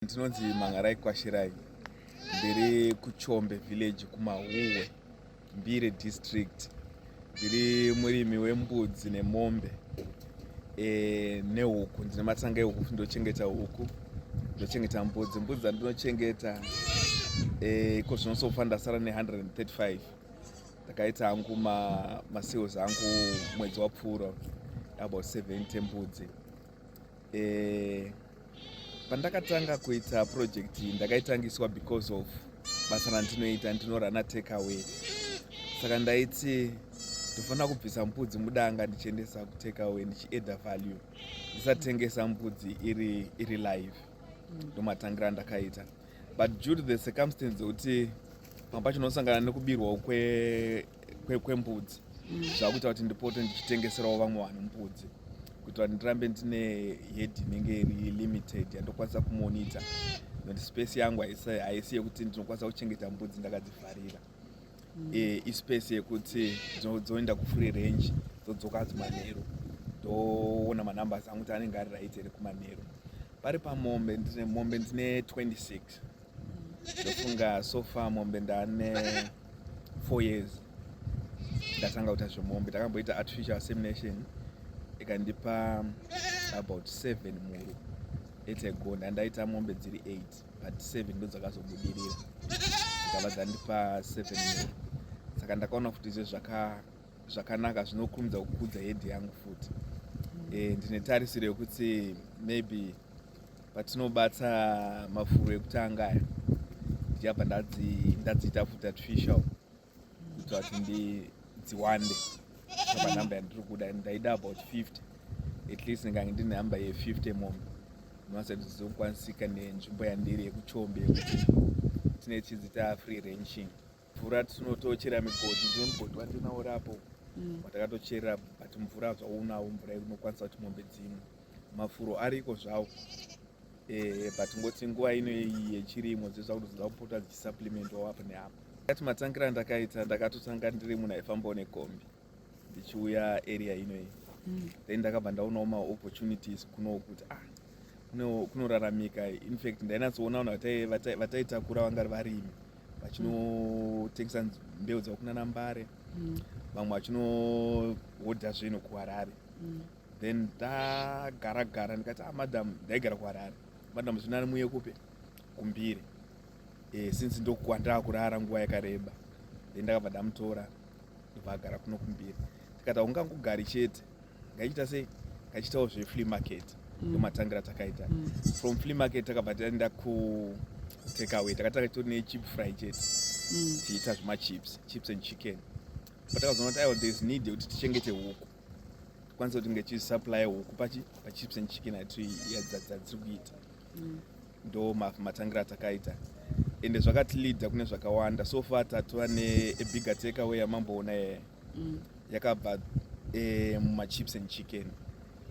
Ndinonzi Mangarai Kwashirai, ndiri kuChombe village kuMahuwe, Mbire district. Ndiri murimi wembudzi nemombe nehuku. Ndine matanga ehuku, ndochengeta huku, ndochengeta mbudzi. Mbudzi dzandinochengeta iko zvino sofa ndasara ne135. Ndakaita hangu masales angu mwedzi wapfuura about 70 mbudzi. Pandakatanga kuita project iyi ndakaitangiswa because of basa randinoita, ndinorana takeaway. Saka ndaiti ndofanira kubvisa mbudzi mudanga ndichiendesa kutakeaway, ndichiadda value, ndisatengesa mbudzi iri live. Ndomatangira andakaita, but due to the circumstance dzekuti pamwe pacho unosangana nekubirwawo kwembudzi, zvakuita kuti ndipote ndichitengeserawo vamwe vanhu mbudzi kuitira kuti ndirambe ndine herd inenge iri limited yandokwanisa kumonita, nokuti space yangu haisi yekuti ndinokwanisa kuchengeta mbudzi ndakadzivharira. Ispace yekuti dzoenda kufree range, dzodzoka kumanheru, ndoona manumbers angu kuti anenge ari right here kumanheru. Pari pamombe, ndine mombe, ndine 26. Ndofunga so far mombe ndane 4 years ndatanga kuita zvemombe. Ndakamboita artificial insemination ikandipa about 7 mhuru at a go. Ndandaita mombe dziri 8, but 7 ndo dzakazobudirira, dzikabva dzandipa 7 mhuru. Saka ndakaona futi izvo zvakanaka, zvinokurumidza kukudza herd yangu futi. Ndine tarisiro yekuti maybe patinobata mafuro ekutanga aya, ndichabva ndadziita futi artificial kuitira kuti dziwande panhamba yandiri kuda. Ndaida about 50 at least. Ngange ndine nhamba ye50 mombe, ndinowanza kuti dzizokwanisika nenzvimbo yandiri yekuChombe yekuti tine tichidziita free ranging. Mvura tinotochera migodhi. Ndine mugodhi wandinawo rapo watakatochera, but mvura zvaunawo, mvura inokwanisa kuti mombe dzimwe. Mafuro ariko zvawo, but ngoti nguva ino iyi yechirimo dzezvakuti kupota dzichisupplementwa apo neapo. Kati matangira andakaita, ndakatotanga ndiri munhu aifambawo nekombi ndichiuya area inoyi. Then ndakabva ndaonawo maopportunities kuno kuti ah, kunoraramika. In fact ndainatsoona vanhu vataitakura vanga varimi vachinotengesa mbeu dzavo kunana Mbare, vamwe vachinohodha zvinhu kuHarare. Then ndagara gara ndikati, "Ah, madam," ndaigara kuHarare, "madam, zvinani muye kupe kuMbire, since ndokwandava kurara nguva yakareba." Then ndakabva ndamutora, ndobva agara kuno kuMbire. Tikati haungangogari chete, ngaichiita sei, ngachiitawo zveflea market. Ndomatangira takaita. From flea market takabva taenda ku takeaway. Takatanga titori nechip fry chete, tichiita zvemachips, chips and chicken. Patakazoona kuti aiwa, there is need yekuti tichengete huku, tikwanise kuti tinge tichisupply huku pachi pachips and chicken dzatiri kuita. Ndo matangira atakaita, ende zvakatileada kune zvakawanda. So far tatova nebigger takeaway yamamboona yaya, yakabva mumachips and chicken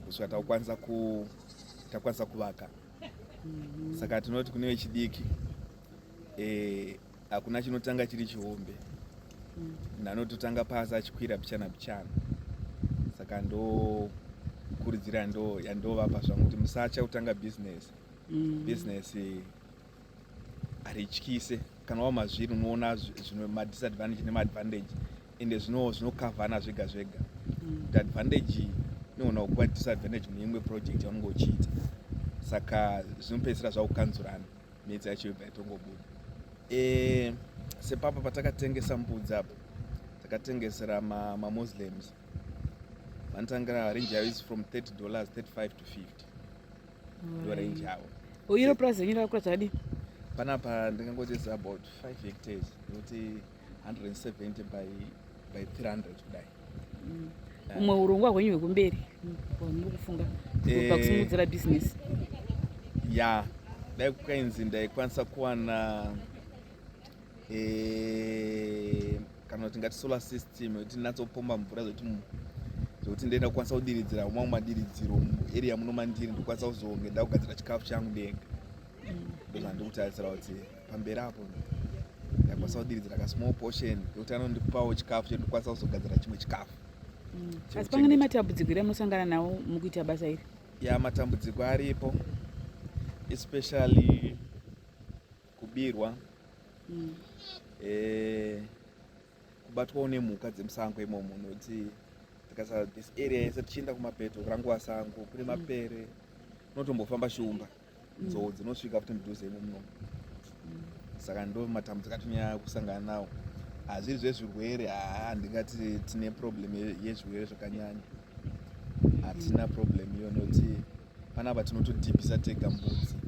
kusvika takukwanisa takwanisa kuvaka. Saka tinoti kune vechidiki, hakuna chinotanga chiri chihombe. Munhu anototanga pasi achikwira pichana pichana. Saka ndo kurudzira ndo yandovapa zvangu kuti musatya kutanga business. Business harityise. Kana wava mazviri unoona zvino madisadvantage nemaadvantage, ende zvinokavhana zvega zvega, kuti advantage inoona kuva disadvantage mune imwe project yaunenge uchiita. Saka zvinopedzisira zvakukanzurana, midzi yacho yobva yatongobuda. Sepapa patakatengesa mbudzi apa, takatengesera maMuslims vanotangira, range yavo is from $30, 35 to 50, ndo range yavo. Iro purazi renyu rakakura zvakadii? Panapa ndingangoti is about 5 hectares, nokuti 170 by 300 kudai. Umwe urongwa hwenyu hwekumberi hwamuri kufunga pakusimudzira bhizinesi? Ya, dai kukainzi ndaikwanisa kuwana kana kuti ngati solar system yekuti ndinatsopomba mvura, zvokuti ndoenda kukwanisa kudiridzira mamwe madiridziro muarea muno mandiri, ndokwanisa kuzonge ndakugadzira chikafu changu ndega. Ndozvandiri kutarisira kuti pamberi apo ndakwanisa kudiridzira kasmall portion yekuti anondipawo chikafu chedu, ndokwanisa kuzogadzira chimwe chikafu. Asi panga nematambudziko ere amunosangana nawo mukuita basa iri? Ya, matambudziko aripo, especially Kubirwa, kubatwawo nemhuka dzemusango imomo, nokuti tikasa this area yese tichienda kumapeto kuranguva sango kune mapere, kunotombofamba shumba, nzou dzinosvika futi mudhuze imo munomu. Saka ndo matambudziko atonyanya kusangana nawo. Hazviri zvezvirwere, haa, handingati tine problem yezvirwere zvakanyanya. Hatina problem iyo, nokuti panapa tinotodhibhisa tega mbudzi.